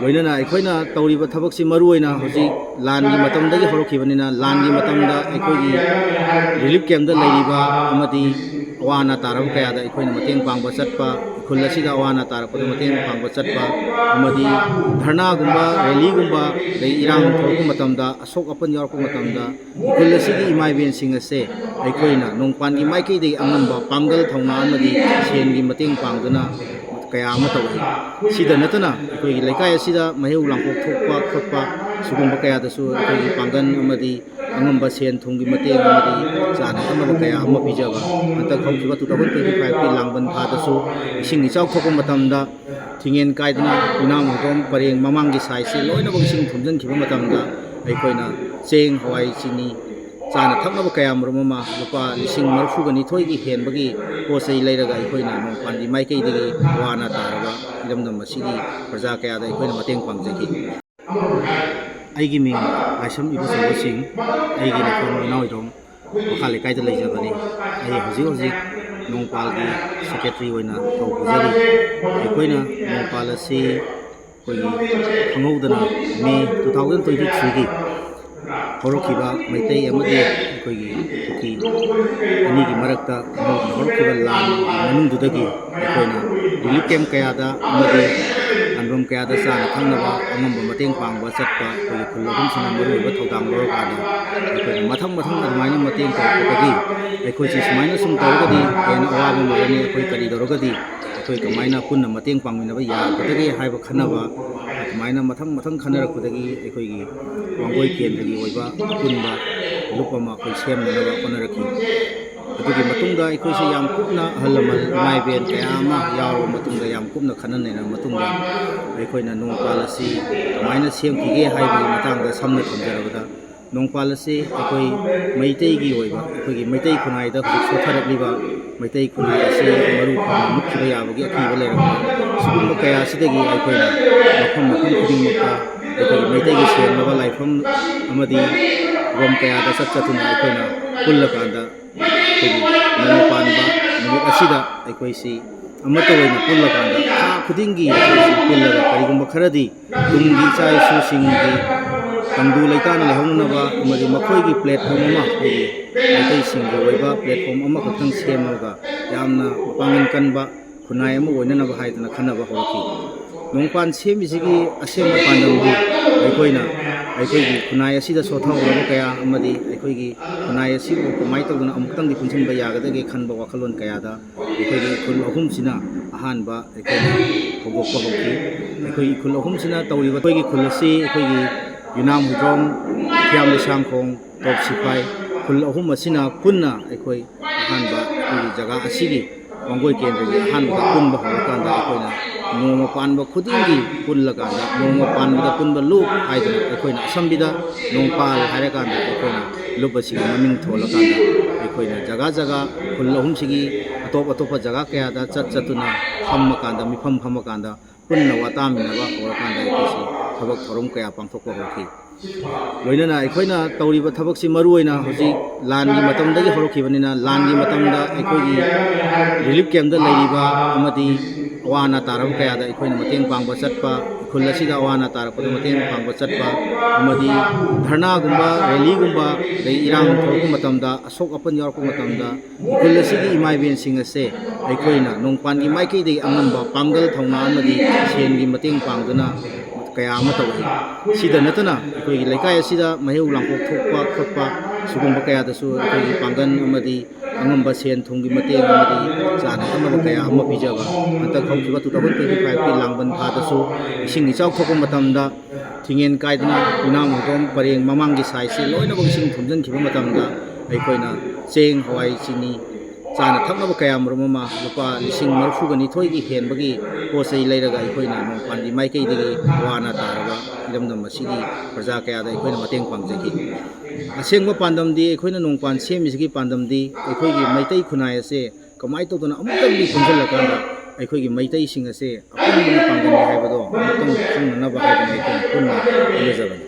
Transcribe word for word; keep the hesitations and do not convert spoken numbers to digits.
ꯂꯣꯏꯅꯅ ꯑꯩꯈꯣꯏꯅ ꯇꯧꯔꯤꯕ ꯊꯕꯛꯁꯤ ꯃꯔꯨ ꯑꯣꯏꯅ ꯍꯧꯖꯤꯛ ꯂꯥꯟꯒꯤ ꯃꯇꯝꯗꯒꯤ ꯍꯧꯔꯛꯈꯤꯕꯅꯤꯅ, ꯂꯥꯟꯒꯤ ꯃꯇꯝꯗ ꯑꯩꯈꯣꯏꯒꯤ relief camp ꯇ ꯂꯩꯔꯤꯕ ꯑꯃꯗꯤ ꯑꯋꯥ ꯑꯅꯥ ꯇꯥꯔꯕ ꯀꯌꯥꯗ ꯑꯩꯈꯣꯏꯅ ꯃꯇꯦꯡ ꯄꯥꯡꯕ ꯆꯠꯄ, ꯈꯨꯜ ꯑꯁꯤꯗ ꯑꯋꯥ ꯑꯅꯥ ꯇꯥꯔꯛꯄꯗ ꯃꯇꯦꯡ ꯄꯥꯡꯕ ꯆꯠꯄ, ꯑꯃꯗꯤ ꯙꯔꯅꯥꯒꯨꯝꯕ, rally ꯒꯨꯝꯕ, ꯑꯗꯩ ꯏꯔꯥꯡ ꯊꯣꯛꯂꯛꯄ ꯃꯇꯝꯗ, ꯑꯁꯣꯛ ꯑꯄꯟ ꯌꯥꯎꯔꯛꯄ ꯃꯇꯝꯗ, ꯈꯨꯜ ꯑꯁꯤꯒꯤ ꯏꯃꯥ ꯏꯕꯦꯟꯁꯤꯡ ꯑꯁꯦ ꯑꯩꯈꯣꯏꯅ ꯅꯣꯡꯄꯥꯟꯒꯤ ꯃꯥꯏꯀꯩꯗꯒꯤ ꯑꯉꯝꯕ ꯄꯥꯡꯒꯜ, ꯊꯧꯅꯥ ꯑꯃꯗꯤ ꯁꯦꯟꯒꯤ ꯃꯇꯦꯡ ꯄꯥꯡꯗꯨꯅ ꯀꯌꯥ ꯑꯃ ꯇꯧꯔꯛꯏ꯫ ꯁꯤꯗ ꯅꯠꯇꯅ ꯑꯩꯈꯣꯏꯒꯤ ꯂꯩꯀꯥꯏ ꯑꯁꯤꯗ ꯃꯩꯍꯧ ꯂꯥꯡꯄꯣꯛ ꯊꯣꯛꯄ ꯈꯣꯠꯄ, ꯁꯤꯒꯨꯝꯕ ꯀꯌꯥꯗꯁꯨ ꯑꯩꯈꯣꯏꯒꯤ ꯄꯥꯡꯒꯜ ꯑꯃꯗꯤ ꯑꯉꯝꯕ ꯁꯦꯟ ꯊꯨꯝꯒꯤ ꯃꯇꯦꯡ ꯑꯃꯗꯤ ꯆꯥꯅ ꯊꯛꯅꯕ ꯀꯌꯥ ꯑꯃ ꯄꯤꯖꯕ, ꯍꯟꯗꯛ ꯍꯧꯈꯤꯕ two thousand twenty five ꯀꯤ ꯂꯥꯡꯕꯟ ꯊꯥꯗꯁꯨ ꯏꯁꯤꯡ ꯏꯆꯥꯎ ꯊꯣꯛꯄ ꯃꯇꯝꯗ ꯊꯤꯡꯉꯦꯟ ꯀꯥꯏꯗꯅ ꯎꯏꯅꯥꯝ ꯍꯣꯏꯗꯣꯝ ꯄꯔꯦꯡ ꯃꯃꯥꯡꯒꯤ ꯁꯥꯏꯠꯁꯤ ꯂꯣꯏꯅꯃꯛ ꯏꯁꯤꯡ ꯊꯨꯝꯖꯤꯟꯈꯤꯕ ꯃꯇꯝꯗ ꯑꯩꯈꯣꯏꯅ ꯆꯦꯡ, ꯍꯋꯥꯏ, ꯆꯤꯅꯤ, ꯆꯥꯅ ꯊꯛꯅꯕ ꯀꯌꯥ ꯃꯔꯨꯝ ꯑꯃ ꯂꯨꯄꯥ ꯂꯤꯁꯤꯡ ꯃꯔꯤꯐꯨꯒ ꯅꯤꯊꯣꯏꯒꯤ ꯍꯦꯟꯕꯒꯤ ꯄꯣꯠ ꯆꯩ ꯂꯩꯔꯒ ꯑꯩꯈꯣꯏꯅ ꯅꯣꯡꯄꯥꯟꯒꯤ ꯃꯥꯏꯀꯩꯗꯒꯤ ꯑꯋꯥ ꯑꯅꯥ ꯇꯥꯔꯕ ꯏꯔꯝꯗꯝ ꯑꯁꯤꯒꯤ ꯄ꯭ꯔꯖꯥ ꯀꯌꯥꯗ ꯑꯩꯈꯣꯏꯅ ꯃꯇꯦꯡ ꯄꯥꯡꯖꯈꯤ꯫ ꯑꯩꯒꯤ ꯃꯤꯡ ꯂꯥꯏꯁ꯭ꯔꯝ ꯏꯕꯣꯆꯧꯕ ꯁꯤꯡ, ꯑꯩꯒꯤ ꯂꯩꯐꯝ ꯎꯏꯅꯥꯝ ꯍꯣꯏꯗꯣꯝ ꯃꯈꯥ ꯂꯩꯀꯥꯏꯗ ꯂꯩꯖꯕꯅꯤ꯫ ꯑꯩ ꯍꯧꯖꯤꯛ ꯍꯧꯖꯤꯛ ꯅꯣꯡꯄꯥꯜꯒꯤ secretary ꯑꯣꯏꯅ ꯇꯧꯖꯔꯤ꯫ ꯑꯩꯈꯣꯏꯅ ꯅꯣꯡꯄꯥꯜ ꯑꯁꯤ ꯑꯩꯈꯣꯏꯒꯤ ꯈꯪꯍꯧꯗꯅ May two thousand twenty three ꯒꯤ ꯍꯧꯔꯛꯈꯤꯕ ꯃꯩꯇꯩ ꯑꯃꯗꯤ ꯑꯩꯈꯣꯏꯒꯤ ꯀꯨꯀꯤ ꯑꯅꯤꯒꯤ ꯃꯔꯛꯇ ꯈꯪꯍꯧꯗꯅ ꯍꯧꯔꯛꯈꯤꯕ ꯂꯥꯟ ꯃꯅꯨꯡꯗꯨꯗꯒꯤ ꯑꯩꯈꯣꯏꯅ relief camp ꯀꯌꯥꯗ ꯑꯃꯗꯤ ꯂꯥꯟꯐꯝ ꯀꯌꯥꯗ ꯆꯥꯅ ꯊꯛꯅꯕ ꯑꯉꯝꯕ ꯃꯇꯦꯡ ꯄꯥꯡꯕ ꯆꯠꯄ ꯑꯩꯈꯣꯏꯒꯤ ꯈꯨꯜ ꯑꯍꯨꯝꯁꯤꯅ ꯃꯔꯨꯑꯣꯏꯕ ꯊꯧꯗꯥꯡ ꯂꯧꯔꯀꯥꯟꯗ ꯑꯩꯈꯣꯏꯅ ꯃꯊꯪ ꯃꯊꯪ ꯑꯗꯨꯃꯥꯏꯅ ꯃꯇꯦꯡ ꯇꯧꯔꯛꯄꯗꯒꯤ ꯑꯩꯈꯣꯏꯁꯤ ꯁꯨꯃꯥꯏꯅ ꯁꯨꯝ ꯇꯧꯔꯒꯗꯤ ꯍꯦꯟꯅ ꯑꯋꯥꯕ ꯑꯣꯏꯔꯅꯤ, ꯑꯩꯈꯣꯏ ꯀꯔꯤ ꯇꯧꯔꯒꯗꯤ ꯑꯩꯈꯣꯏ ꯀꯃꯥꯏꯅ ꯄꯨꯟꯅ ꯃꯇꯦꯡ ꯄꯥꯡꯃꯤꯟꯅꯕ ꯌꯥꯒꯗꯒꯦ ꯍꯥꯏꯕ ꯈꯟꯅꯕ, ꯑꯗꯨꯃꯥꯏꯅ ꯃꯊꯪ ꯃꯊꯪ ꯈꯟꯅꯔꯛꯄꯗꯒꯤ ꯑꯩꯈꯣꯏꯒꯤ ꯋꯥꯡꯒꯣꯏ ꯀꯦꯟꯗ꯭ꯔꯒꯤ ꯑꯣꯏꯕ ꯑꯄꯨꯟꯕ ꯂꯨꯞ ꯑꯃ ꯑꯩꯈꯣꯏ ꯁꯦꯝꯅꯅꯕ ꯍꯣꯠꯅꯔꯛꯈꯤ꯫ ꯑꯗꯨꯒꯤ ꯃꯇꯨꯡꯗ ꯑꯩꯈꯣꯏꯁꯦ ꯌꯥꯝ ꯀꯨꯞꯅ ꯑꯍꯜ ꯂꯃꯟ ꯏꯃꯥ ꯏꯕꯦꯟ ꯀꯌꯥ ꯑꯃ ꯌꯥꯎꯔꯕ ꯃꯇꯨꯡꯗ, ꯌꯥꯝ ꯀꯨꯞꯅ ꯈꯟꯅ ꯅꯩꯅꯔꯕ ꯃꯇꯨꯡꯗ ꯑꯩꯈꯣꯏꯅ ꯅꯣꯡꯄꯥꯜ ꯑꯁꯤ ꯀꯃꯥꯏꯅ ꯁꯦꯝꯈꯤꯒꯦ ꯍꯥꯏꯕꯒꯤ ꯃꯇꯥꯡꯗ ꯁꯝꯅ ꯊꯝꯖꯔꯕꯗ, ꯅꯣꯡꯄꯥꯜ ꯑꯁꯤ ꯑꯩꯈꯣꯏ ꯃꯩꯇꯩꯒꯤ ꯑꯣꯏꯕ, ꯑꯩꯈꯣꯏꯒꯤ ꯃꯩꯇꯩ ꯈꯨꯟꯅꯥꯏꯗ ꯍꯧꯖꯤꯛ ꯁꯣꯠꯊꯔꯛꯂꯤꯕ ꯃꯩꯇꯩ ꯈꯨꯟꯅꯥꯏ ꯑꯁꯤ ꯃꯔꯨ ꯐꯪꯅ ꯃꯨꯠꯈꯤꯕ ꯌꯥꯕꯒꯤ ꯑꯀꯤꯕ ꯂꯩꯔꯛꯄ, ꯁꯤꯒꯨꯝꯕ ꯀꯌꯥ ꯑꯁꯤꯗꯒꯤ ꯑꯩꯈꯣꯏꯅ ꯃꯐꯝ ꯃꯐꯝ ꯈꯨꯗꯤꯡꯃꯛꯇ ꯑꯩꯈꯣꯏꯒꯤ ꯃꯩꯇꯩꯒꯤ ꯁꯦꯡꯂꯕ ꯂꯥꯏꯐꯝ ꯑꯃꯗꯤ ꯈꯨꯕꯝ ꯀꯌꯥꯗ ꯆꯠ ꯆꯠꯇꯨꯅ ꯑꯩꯈꯣꯏꯅ ꯄꯨꯜꯂꯀꯥꯟꯗ ꯑꯩꯈꯣꯏꯒꯤ ꯅꯣꯡꯃ ꯄꯥꯟꯕ ꯅꯨꯃꯤꯠ ꯑꯁꯤꯗ ꯑꯩꯈꯣꯏꯁꯤ ꯑꯃꯠꯇ ꯑꯣꯏꯅ ꯄꯨꯜꯂꯀꯥꯟꯗ ꯊꯥ ꯈꯨꯗꯤꯡꯒꯤ ꯑꯩꯈꯣꯏꯁꯤ ꯄꯨꯜꯂꯒ ꯀꯔꯤꯒꯨꯝꯕ ꯈꯔꯗꯤ ꯇꯨꯡꯒꯤ ꯏꯆꯥ ꯏꯁꯨꯁꯤꯡꯒꯤ ꯇꯪꯗꯨ ꯂꯩꯇꯥꯅ ꯂꯩꯍꯧꯅꯅꯕ ꯑꯃꯗꯤ ꯃꯈꯣꯏꯒꯤ platform ꯑꯃ, ꯑꯩꯈꯣꯏꯒꯤ ꯃꯩꯇꯩꯁꯤꯡꯒꯤ ꯑꯣꯏꯕ platform ꯑꯃꯈꯛꯇꯪ ꯁꯦꯝꯃꯒ ꯌꯥꯝꯅ ꯃꯄꯥꯡꯒꯜ ꯀꯟꯕ ꯈꯨꯟꯅꯥꯏ ꯑꯃ ꯑꯣꯏꯅꯅꯕ ꯍꯥꯏꯗꯅ ꯈꯟꯅꯕ ꯍꯧꯔꯛꯈꯤ꯫ ꯅꯣꯡꯄꯥꯟ ꯁꯦꯝꯃꯤꯁꯤꯒꯤ ꯑꯁꯦꯡꯕ ꯄꯥꯟꯗꯝꯗꯤ ꯑꯩꯈꯣꯏꯅ ꯑꯩꯈꯣꯏꯒꯤ ꯈꯨꯟꯅꯥꯏ ꯑꯁꯤꯗ ꯁꯣꯠꯊꯍꯧꯔꯕ ꯀꯌꯥ ꯑꯃꯗꯤ ꯑꯩꯈꯣꯏꯒꯤ ꯈꯨꯟꯅꯥꯏ ꯑꯁꯤꯕꯨ ꯀꯃꯥꯏꯅ ꯇꯧꯗꯅ ꯑꯃꯨꯛꯇꯪꯗꯤ ꯄꯨꯟꯁꯤꯟꯕ ꯌꯥꯒꯗꯒꯦ ꯈꯟꯕ ꯋꯥꯈꯜꯂꯣꯟ ꯀꯌꯥꯗ ꯑꯩꯈꯣꯏꯒꯤ ꯏꯈꯨꯜ ꯑꯍꯨꯝꯁꯤꯅ ꯑꯍꯥꯟꯕ ꯑꯩꯈꯣꯏꯅ ꯍꯧꯗꯣꯛꯄ ꯍꯧꯈꯤ꯫ ꯑꯩꯈꯣꯏ ꯏꯈꯨꯜ ꯑꯍꯨꯝꯁꯤꯅ ꯇꯧꯔꯤꯕ ꯑꯩꯈꯣꯏꯒꯤ ꯈꯨꯜ ꯑꯁꯤ ꯑꯩꯈꯣꯏꯒꯤ ꯌꯨꯅꯥꯝ ꯍꯨꯏꯗ꯭ꯔꯣꯝ, ꯊꯤꯌꯥꯝ ꯂꯩꯁꯥꯡꯈꯣꯡ, ꯇꯣꯞ ꯁꯤꯐꯥꯏ, ꯈꯨꯜ ꯑꯍꯨꯝ ꯑꯁꯤꯅ ꯄꯨꯟꯅ ꯑꯩꯈꯣꯏ ꯑꯍꯥꯟꯕ ꯑꯩꯈꯣꯏꯒꯤ ꯖꯒꯥ ꯑꯁꯤꯒꯤ ꯋꯥꯡꯒꯣꯏ ꯀꯦꯟꯗ꯭ꯔꯒꯤ ꯑꯍꯥꯟꯕꯗ ꯄꯨꯟꯕ ꯍꯧꯔꯀꯥꯟꯗ ꯑꯩꯈꯣꯏꯅ ꯅꯣꯡꯃ ꯄꯥꯟꯕ ꯈꯨꯗꯤꯡꯒꯤ ꯄꯨꯜꯂꯀꯥꯟꯗ, ꯅꯣꯡꯃ ꯄꯥꯟꯕꯗ ꯄꯨꯟꯕ ꯂꯨꯞ ꯍꯥꯏꯗꯅ ꯑꯩꯈꯣꯏꯅ ꯑꯁꯝꯕꯤꯗ ꯅꯣꯡꯄꯥꯜ ꯍꯥꯏꯔꯀꯥꯟꯗ ꯑꯩꯈꯣꯏꯅ ꯂꯨꯞ ꯑꯁꯤꯒꯤ ꯃꯃꯤꯡ ꯊꯣꯜꯂꯀꯥꯟꯗ ꯑꯩꯈꯣꯏꯅ ꯖꯒꯥ ꯖꯒꯥ ꯈꯨꯜ ꯑꯍꯨꯝꯁꯤꯒꯤ ꯑꯇꯣꯞ ꯑꯇꯣꯞꯄ ꯖꯒꯥ ꯀꯌꯥꯗ ꯆꯠ ꯆꯠꯇꯨꯅ ꯐꯝꯃꯀꯥꯟꯗ, ꯃꯤꯐꯝ ꯐꯝꯃꯀꯥꯟꯗ ꯄꯨꯟꯅ ꯋꯥꯇꯥꯃꯤꯟꯅꯕ ꯍꯧꯔꯀꯥꯟꯗ ꯑꯩꯈꯣꯏꯁꯤ ꯊꯕꯛ ꯊꯧꯔꯝ ꯀꯌꯥ ꯄꯥꯡꯊꯣꯛꯄ ꯍꯧꯔꯛꯈꯤ꯫ ꯂꯣꯏꯅꯅ ꯑꯩꯈꯣꯏꯅ ꯇꯧꯔꯤꯕ ꯊꯕꯛꯁꯤ ꯃꯔꯨ ꯑꯣꯏꯅ ꯍꯧꯖꯤꯛ ꯂꯥꯟꯒꯤ ꯃꯇꯝꯗꯒꯤ ꯍꯧꯔꯛꯈꯤꯕꯅꯤꯅ, ꯂꯥꯟꯒꯤ ꯃꯇꯝꯗ ꯑꯩꯈꯣꯏꯒꯤ relief camp ꯇ ꯂꯩꯔꯤꯕ ꯑꯃꯗꯤ ꯑꯋꯥ ꯑꯅꯥ ꯇꯥꯔꯕ ꯀꯌꯥꯗ ꯑꯩꯈꯣꯏꯅ ꯃꯇꯦꯡ ꯄꯥꯡꯕ ꯆꯠꯄ, ꯈꯨꯜ ꯑꯁꯤꯗ ꯑꯋꯥ ꯑꯅꯥ ꯇꯥꯔꯛꯄꯗ ꯃꯇꯦꯡ ꯄꯥꯡꯕ ꯆꯠꯄ, ꯑꯃꯗꯤ ꯙꯔꯅꯥꯒꯨꯝꯕ, rally ꯒꯨꯝꯕ, ꯑꯗꯩ ꯏꯔꯥꯡ ꯊꯣꯛꯂꯛꯄ ꯃꯇꯝꯗ, ꯑꯁꯣꯛ ꯑꯄꯟ ꯌꯥꯎꯔꯛꯄ ꯃꯇꯝꯗ, ꯈꯨꯜ ꯑꯁꯤꯒꯤ ꯏꯃꯥ ꯏꯕꯦꯟꯁꯤꯡ ꯑꯁꯦ ꯑꯩꯈꯣꯏꯅ ꯅꯣꯡꯄꯥꯟꯒꯤ ꯃꯥꯏꯀꯩꯗꯒꯤ ꯑꯉꯝꯕ ꯄꯥꯡꯒꯜ, ꯊꯧꯅꯥ ꯑꯃꯗꯤ ꯁꯦꯟꯒꯤ ꯃꯇꯦꯡ ꯄꯥꯡꯗꯨꯅ ꯀꯌꯥ ꯑꯃ ꯇꯧꯔꯛꯏ꯫ ꯁꯤꯗ ꯅꯠꯇꯅ ꯑꯩꯈꯣꯏꯒꯤ ꯂꯩꯀꯥꯏ ꯑꯁꯤꯗ ꯃꯩꯍꯧ ꯂꯥꯡꯄꯣꯛ ꯊꯣꯛꯄ ꯈꯣꯠꯄ, ꯁꯤꯒꯨꯝꯕ ꯀꯌꯥꯗꯁꯨ ꯑꯩꯈꯣꯏꯒꯤ ꯄꯥꯡꯒꯜ ꯑꯃꯗꯤ ꯑꯉꯝꯕ ꯁꯦꯟ ꯊꯨꯝꯒꯤ ꯃꯇꯦꯡ ꯑꯃꯗꯤ ꯆꯥꯅ ꯊꯛꯅꯕ ꯀꯌꯥ ꯑꯃ ꯄꯤꯖꯕ꯫ ꯍꯟꯗꯛ ꯍꯧꯈꯤꯕ two thousand twenty five ꯀꯤ ꯂꯥꯡꯕꯟ ꯊꯥꯗꯁꯨ ꯏꯁꯤꯡ ꯏꯆꯥꯎ ꯊꯣꯛꯄ ꯃꯇꯝꯗ ꯊꯤꯡꯉꯦꯟ ꯀꯥꯏꯗꯅ ꯌꯨꯅꯥꯝ ꯍꯨꯏꯗ꯭ꯔꯣꯝ ꯄꯔꯦꯡ ꯃꯃꯥꯡꯒꯤ side ꯁꯦ ꯂꯣꯏꯅꯃꯛ ꯏꯁꯤꯡ ꯊꯨꯝꯖꯤꯟꯈꯤꯕ ꯃꯇꯝꯗ ꯑꯩꯈꯣꯏꯅ ꯆꯦꯡ, ꯍꯋꯥꯏ, ꯆꯤꯅꯤ, ꯆꯥꯅ ꯊꯛꯅꯕ ꯀꯌꯥ ꯃꯔꯨꯝ ꯑꯃ ꯂꯨꯄꯥ ꯂꯤꯁꯤꯡ ꯃꯔꯤꯐꯨꯒ ꯅꯤꯊꯣꯏꯒꯤ ꯍꯦꯟꯕꯒꯤ ꯄꯣꯠ ꯆꯩ ꯂꯩꯔꯒ ꯑꯩꯈꯣꯏꯅ ꯅꯣꯡꯄꯥꯟꯒꯤ ꯃꯥꯏꯀꯩꯗꯒꯤ ꯑꯋꯥ ꯑꯅꯥ ꯇꯥꯔꯕ ꯏꯔꯝꯗꯝ ꯑꯁꯤꯒꯤ ꯄ꯭ꯔꯖꯥ ꯀꯌꯥꯗ ꯑꯩꯈꯣꯏꯅ ꯃꯇꯦꯡ ꯄꯥꯡꯖꯈꯤ꯫ ꯑꯁꯦꯡꯕ ꯄꯥꯟꯗꯝꯗꯤ, ꯑꯩꯈꯣꯏꯅ ꯅꯣꯡꯄꯥꯟ ꯁꯦꯝꯃꯤꯁꯤꯒꯤ ꯄꯥꯟꯗꯝꯗꯤ ꯑꯩꯈꯣꯏꯒꯤ ꯃꯩꯇꯩ ꯈꯨꯟꯅꯥꯏ ꯑꯁꯦ ꯀꯃꯥꯏꯅ ꯇꯧꯗꯅ ꯑꯃꯨꯛꯇꯪꯗꯤ ꯄꯨꯟꯁꯤꯜꯂꯀꯥꯟꯗ ꯑꯩꯈꯣꯏꯒꯤ ꯃꯩꯇꯩꯁꯤꯡ ꯑꯁꯦ ꯑꯄꯨꯟꯕꯅ ꯄꯥꯡꯒꯜꯅꯤ ꯍꯥꯏꯕꯗꯣ ꯑꯃꯨꯛꯇꯪ ꯈꯪꯅꯅꯕ ꯍꯥꯏꯗꯅ ꯑꯩꯈꯣꯏꯅ ꯄꯨꯟꯅ ꯍꯣꯠꯅꯖꯕꯅꯤ꯫